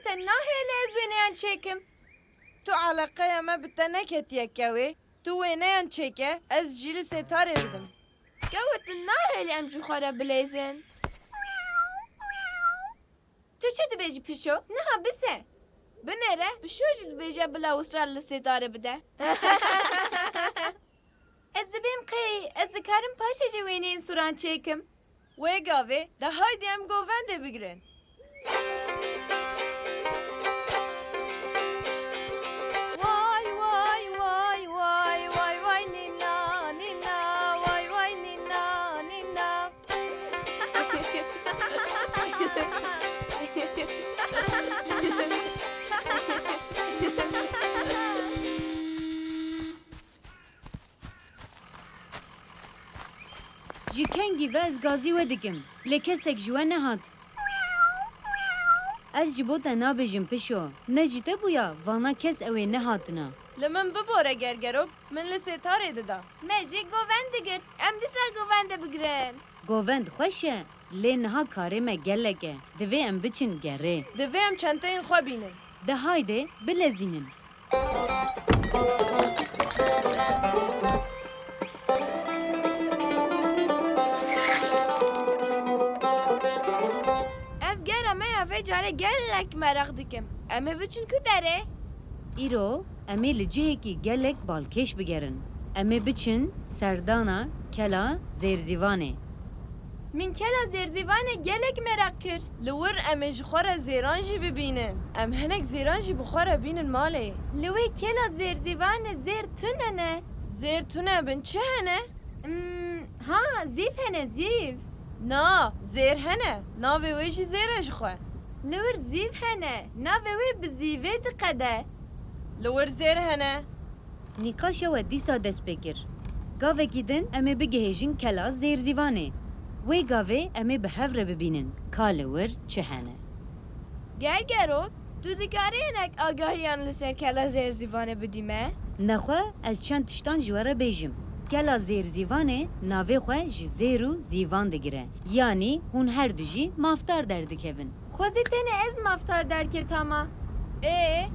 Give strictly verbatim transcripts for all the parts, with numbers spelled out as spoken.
Te nahêle ez wêneyan çêkim. Tu eleqeya me bi te neketiye kewê. Tu wêneyan çêke, ez jî li sêtarê bidim. Kewê tu nahêlî em ji xwe re bileyzin. Tu çi dibêjî Pişo? Niha bise. Binêre, Pişo jî dibêje bila wisrar li sêtarê bide. Ez dibêm qey, ez dikarim paşê jî wêneyên sûran çêkim. Wê gavê de haydî em govendê bigirin. Way, way, way, way, way, way, nîna, nîna, way, way, nîna, nîna. Ji kengî ve ez gazî we dikim, lê kesek ji we nehat. Ez ji bo te nabêjim Pişo, ne ji te bûya, vana kes ew ê nehatina. Li min bibore Gergerok, min li sêtarê dida. Me jî govend digirt. Em dîsa govendê bigirin. Govend xweş e, lê niha karê me gelek e. Divê em biçin gerê. Divê em çenteyên xwe bînin. De haydê, bilezînin. Ez gera me ya vê carê gelek meraq dikim. Em ê biçin ku derê? Îro em ê li cihekî gelek balkêş bigerin. Em ê biçin serdana Kela Zêrzîvanê. Min Kela Zêrzîvanê gelek meraq kir. Li wir em ê ji xwe re zêran jî bibînin. Em hinek zêran jî bi xwe re bînin malê. Li wê Kela Zêrzîvanê zêr tune ne. Zêr tune bin çi hene? Hmm, ha, zîv hene, zîv. Na, zêr hene. Navê wê jî zêr e ji xwe. Li wir zîv hene. Navê wê bi zîvê diqede. Li wir zêr hene. Nîqaşa we dîsa dest pê kir. Gavekî din em ê bigihêjin Kela Zêrzîvanê. Wê gavê em ê bi hev re bibînin ka li wir çi hene. Gergerok, tu dikarî hinek agahiyan li ser Kela Zêrzîvanê bidî me? Nexwe ez çend tiştan ji we re bêjim. Kela Zêrzîvanê navê xwe ji zêr û zîvan digire. Yanî hûn her du jî mafdar derdikevin. Xwezî tenê ez mafdar derketama. Ê?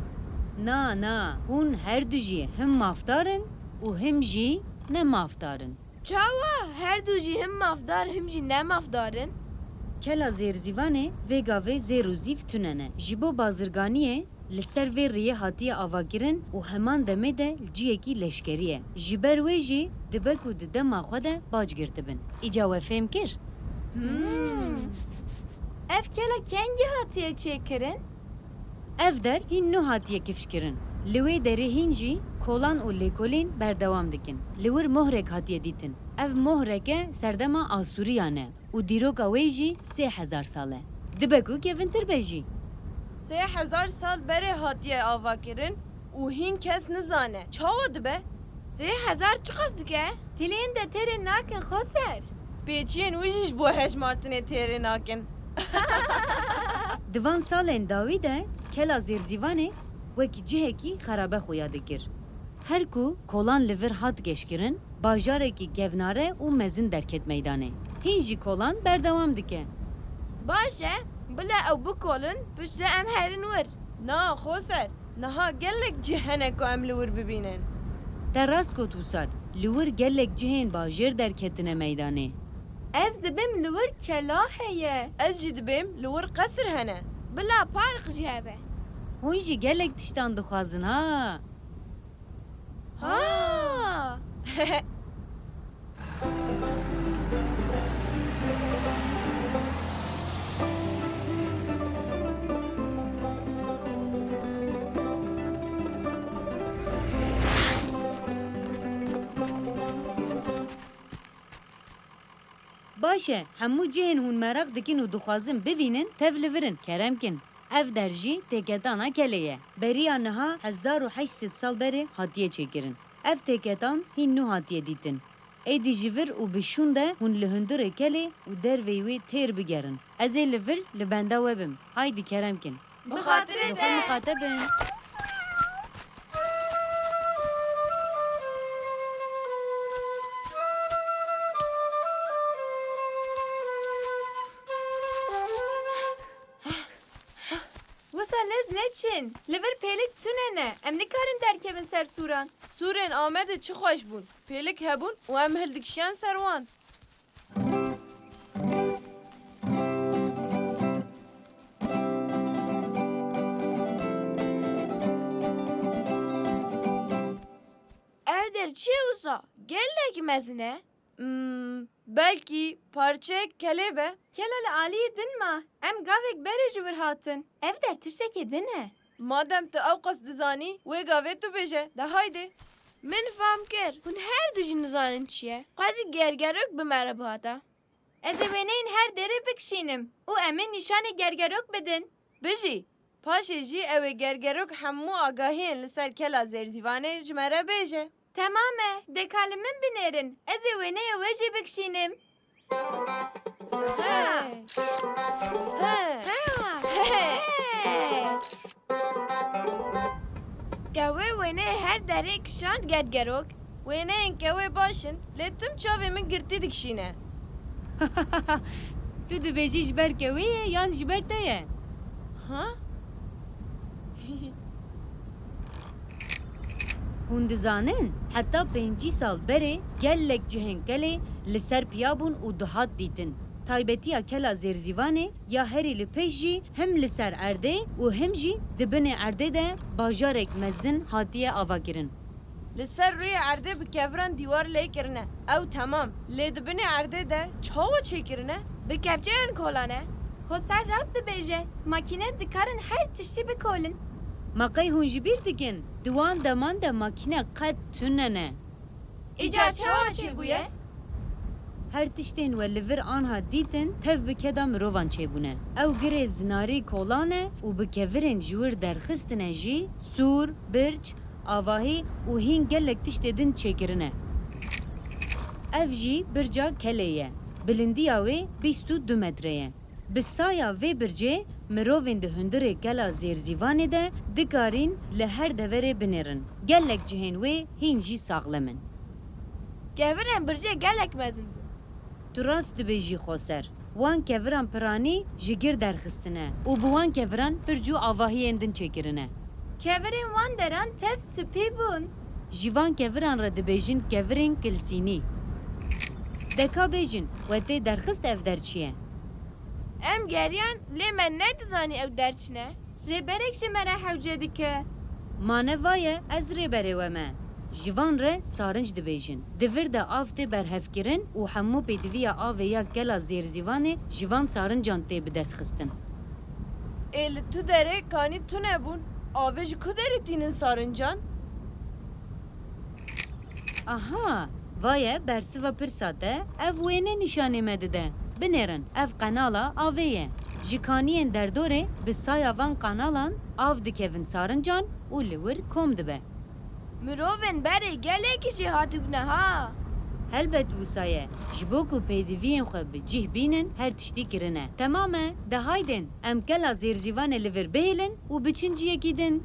Na, na, hûn her du jî him mafdar in û him jî ne mafdar in. Çawa? Her du jî him mafdar, him jî ne mafdar in? Kela Zêrzîvanê vê gavê zêr û zîv tune ne. Ji bo bazirganiyê li ser vê riyê hatiye avakirin û heman demê de li cihekî leşkerî ye. Ji ber wê jî dibe ku di dema xwe de bac girtibin. Îca we fêm kir? Hmm. Ev kela kengî hatiye çêkirin? Ev der hîn nû hatiye kifşkirin. Li wê derê hîn jî kolan û lêkolîn berdewam dikin. Li wir mohrek hatiye dîtin. Ev mohreke serdema Asûriyan e û dîroka wê jî sê hezar sal e. Dibe ku kevintir be jî. Sê hezar sal berê hatiye avakirin û hîn kes nizane. Çawa dibe? Sê hezar çiqas dike? Tiliyên de têrê nakin, Xoser. Pêçiyên wî jî ji bo hejmartinê têrê nakin. Di van salên dawî de Kela Zêrzîvanê wek cihekî xerabe xuya dikir. Her ku kolan li vir hat geşkirin, bajarekî kevnare û mezin derket meydanê. Hîn jî kolan berdewam dike. Baş e, bila ew bikolin, piştre em herin wir. Na, Xoser, niha gelek cih hene ku em li wir bibînin. Te rast got Wisar, li wir gelek cihên bajêr derketine meydanê. Ez dibêm li wir kela heye. Ez jî dibêm li wir qesir hene. Bila park jî hebe. Hûn jî gelek tiştan dixwazin ha. Ha! Baş e, hemû cihên hûn meraq dikin û dixwazin bibînin, tev li vir in, kerem kin. Ev der jî têketana kelê ye. Beriya niha hezar û heşt sed sal berê hatiye çêkirin. Ev têketan hîn nû hatiye dîtin. Êdî ji vir û bi şûn de hûn li hundirê kelê û derveyî wê têr bigerin. Ez ê li vir li benda we bim. Haydî kerem kin. Bi xatirê te. Bi xwe miqate bin. Lez neçin. Li vir pêlik tune ne. Em nikarin derkevin ser sûran. Sûrên Amedê çi xweş bûn. Pêlik hebûn û em hildikişiyan ser wan. Ev der çi ye wisa? Gelek mezin e. Hmm, belkî parçeyek kelê be? Kela li aliyê din ma. Em gavek berê ji wir hatin. Ev der tiştekê din e. Madem tu ewqas dizanî, wê gavê tu bêje. De haydi. Min fam kir. Hûn her du jî nizanin çi ye. Xwezî gergerok bi me re bihata. Ez ê wêneyên her derê bikişînim û em ê nîşanê gergerok bidin. Bijî. Paşê jî ew ê gergerok hemû agahiyên li ser kela Zêrzîvanê ji me re bêje. Temam e, de ka li min binêrin, ez ê wêneya we jî bikişînim. Ha! He! Ha! He! He! Kewê wêneyê her derê kişand gergerok. Wêneyên kewê baş in, lê tim çavê min girtî dikişîne. Tu dibêjî ji ber kewê ye yan ji ber te ye? Ha? Hûn dizanin, heta pêncî sal berê gelek cihên kelê li ser piya bûn û dihat dîtin. Taybetiya kela Zêrzîvanê ya herî li pêş jî him li ser erdê û him jî di binê erdê de bajarek mezin hatiye avakirin. Li ser rûyê erdê bi keviran dîwar lê kirine. Ew temam. Lê di binê erdê de çawa çêkirine? Bi kepçeyan kolane. Xweser rast dibêje. Makîne dikarin her tiştî bikolin. Ma qey hûn ji bîr dikin? Di wan deman de makîne qet tune ne. Îcar çawa çêbûye? Her tiştên we li vir anha dîtin tev bi keda mirovan çêbûne. Ew girê zinarî kolan e û bi kevirên ji wir derxistine jî, sûr, birc, avahî û hîn gelek tiştê din çêkirine. Ev jî birca kelê ye. Bilindiya wê bîst û du metre ye. Bi saya vê bircê mirovên di hundirê kela Zêrzîvanê de dikarîn li her deverê binêrin. Gelek cihên wê hîn jî saxlem in. Kevirên bircê gelek mezin bûn. Tu rast dibêjî Xoser. Wan keviran piranî ji gir derxistine û bi wan keviran birc û avahiyên din çêkirine. Kevirên wan deran tev spî bûn. Ji van keviran re dibêjin kevirên kilsînî. De ka bêjin, we tê derxist ev der çi ye? Em geriyan, lê me nedizanî ew der çi ne. Rêberek ji me re hewce dike. Ma ne va ye, ez rêberê we me. Ji van re sarinc dibêjin. Di vir de av tê berhevkirin û hemû pêdiviya avê ya kela Zêrzîvanê ji van sarincan tê bidestxistin. Ê li tu derê kanî tune bûn. Avê ji ku derê tînin sarincan? Aha, va ye bersiva pirsa te, ev wêne nîşanê me dide. Binêrin, ev qenala avê ye. Ji kaniyên derdorê bi saya van qanalan av dikevin sarincan û li wir kom dibe. Mirovên berê gelekî jê hatibûne ha. Helbet wisa ye. Ji bo ku pêdiviyên xwe bi cih bînin, her tiştî kirine. Temam e, de haydên, em kela Zêrzîvanê li vir bihêlin û biçin ciyekî din.